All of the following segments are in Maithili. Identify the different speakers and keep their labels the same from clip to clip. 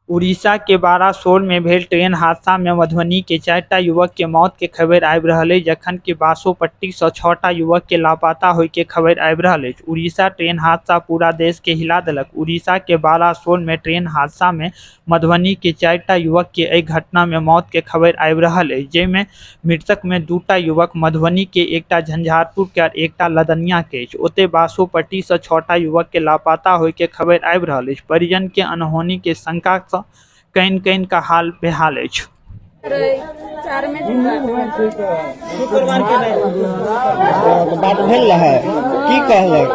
Speaker 1: उड़ीसा के बालासोर में भेल ट्रेन हादसा में मधुबनी के 4टा युवक के मौत के खबर आबि रहल अछि, जखन कि बासोपट्टी सं 6टा युवक के लापता होय के खबर आबि रहल अछि। उड़ीसा ट्रेन हादसा पूरा देश के हिला देलक। उड़ीसा के बालासोर में ट्रेन हादसा में मधुबनी के 4टा युवक के एहि घटना में मौत के खबर आबि रहल अछि, जाहि में मृतक में 2टा युवक मधुबनी के, एकटा झंझारपुर के और एकटा लदनिया के अछि। ओतहि बासोपट्टी सं 6टा युवक के लापता होय के खबर आबि रहल अछि। परिजन के अनहोनी के शंका सं कनि-कनि क हाल बेहाल अछि।
Speaker 2: बात भेल रहै, की कहलक?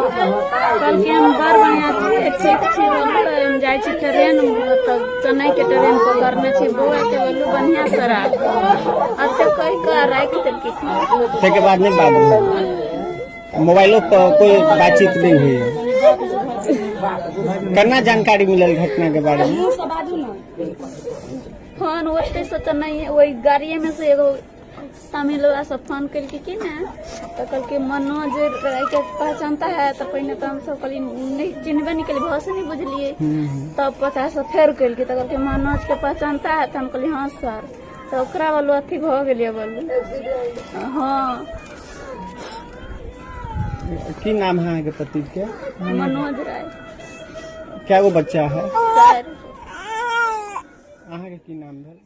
Speaker 3: कहलकै हम बड़ बढ़िआँ छी, ठीक छी। हम जाइ छी ट्रेन, मतलब चेन्नईके ट्रेन पकड़ने छी। बौआके बोलू बढ़िआँसँ राख, एते कहि कऽ राखि देलकै।
Speaker 2: ताहिके बाद नहि बात भेल? मोबाइलो पर कोई बातचीत नहीं हुई है? केना जानकारी मिलल घटना के बारे में?
Speaker 3: फोन ओतहिसँ तऽ नहि, ओहि गाड़िएमे से एगो तमिलवा सब फोन केलकै कि ने, तऽ कहलकै मनोज रायके पहचानता है। तऽ पहिने तऽ हमसब कहलियै नहि, चिन्हबे नहि केलियै, भाषे नहि बुझलियै। तब पचास फेर केलकै तऽ कहलकै मनोज के पहचानता है? तऽ हम कहलियै हँ सर। तऽ ओकरा बोलू अथी भऽ गेलियै, बोलू हँ।
Speaker 2: की नाम है अहाँके पति के?
Speaker 3: मनोज राय।
Speaker 2: क्या गो बच्चा है?
Speaker 3: 4।
Speaker 2: अहाँके की नाम भेल?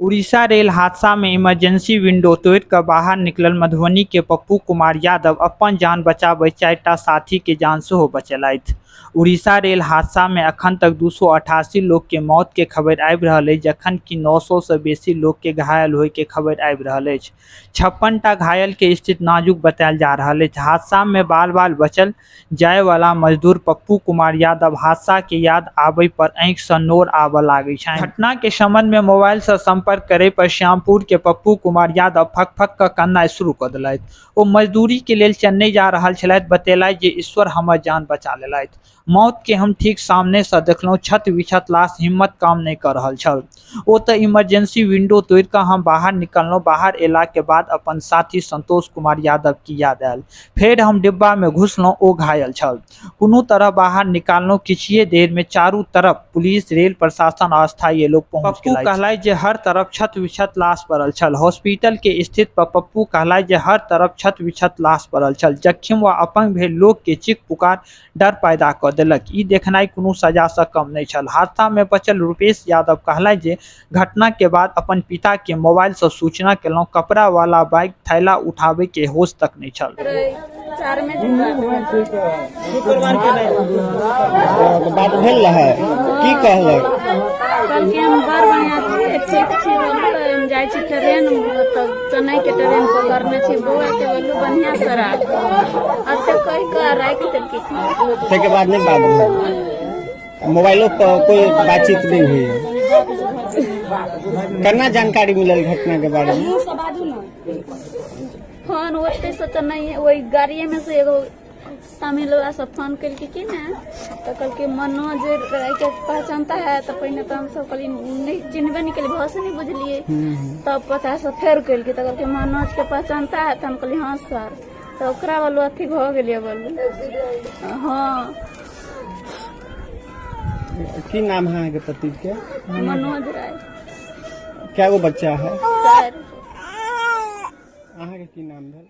Speaker 1: उड़ीसा रेल हादसा में इमरजेंसी विंडो तोड़ि कऽ बाहर निकलल मधुबनी के पप्पू कुमार यादव अपन जान बचाबैत 4टा साथी के जान सेहो बचेलथि। उड़ीसा रेल हादसा में अखन तक 288 लोक के मौत के खबर आबि रहल अछि, जखन कि 900 से बेसी लोक के घायल होय के खबर आबि रहल अछि। 56टा घायल के स्थिति नाजुक बतायल जा रहल अछि। हादसा में बाल-बाल बचल जाय वाला मजदूर पप्पू कुमार यादव हादसा के याद आबय पर आंखि सं नोर आबय लागै छनि। घटना के संबंध में मोबाइल सं संपर्क करय पर श्यामपुर के पप्पू कुमार यादव फक-फक क कननाइ शुरू क देलथि। ओ मजदूरी के लेल चेन्नई जा रहल छलथि। बतेलथि जे ईश्वर हमर जान बचा लेलथि। मौत के हम ठीक सामने सं देखलहुं, क्षत-विक्षत लाश, हिम्मत काम नहि क रहल छल। ओ त इमरजेंसी विंडो तोड़ि क हम बाहर निकललहुं। बाहर एला के बाद अपन साथी संतोष कुमार यादव की याद आयल। फेर हम डिब्बा में घुसलहुं, ओ घायल छल। कोनो तरह बाहर निकाललहुं। किछुए देर में चारू तरफ पुलिस, रेल प्रशासन आ स्थानीय लोक पहुंच गेलथि। पप्पू कहलथि जे हर तरफ क्षत-विक्षत लाश पड़ल छल। हॉस्पिटल के स्थिति पर पप्पू कहलथि जे हर तरफ क्षत-विक्षत लाश पड़ल छल। जख्म व अपंग भेल लोक के चीख-पुकार डर पैदा क देलक। ई देखनाइ कोनो सजा स कम नहि छल। हादसा में बचल रुपेश यादव कहलनि जे घटना के बाद अपन पिता के मोबाइल स सूचना केलहुं। कपड़ा वाला बैग, थैला उठाबय के होश तक नहि छल।
Speaker 2: बात भेल रहै, की कहलक?
Speaker 3: कहलकै हम बड़ बढ़िआँ छी, ठीक छी। हम जाइ छी ट्रेन, मतलब चेन्नईके ट्रेन पकड़ने छी। बौआके बोलू बढ़िआँसँ राख, एते कहि कऽ राखि देलकै।
Speaker 2: ताहिके बाद नहि बात भेल? मोबाइलो पर कोई बातचीत नहीं हुई है? केना जानकारी मिलल घटना के बारे में?
Speaker 3: फोन ओतहिसँ तऽ नहि, ओहि गाड़िएमे से एगो तमिलवा सब फोन केलकै कि ने, तऽ कहलकै मनोज रायके पहचानता है? तऽ पहिने तऽ हमसब कहलियै नहि, चिन्हबे नहि केलियै, भाषे नहि बुझलियै। तब पचास फेर केलकै तऽ कहलकै मनोज के पहचानता है? तऽ हम कहलियै हँ सर। तऽ ओकरा बोलू अथी भऽ गेलियै, बोलू हँ।
Speaker 2: की नाम है अहाँके पति के?
Speaker 3: मनोज राय।
Speaker 2: क्या गो बच्चा है?
Speaker 3: 4।
Speaker 2: अहाँके की नाम भेल?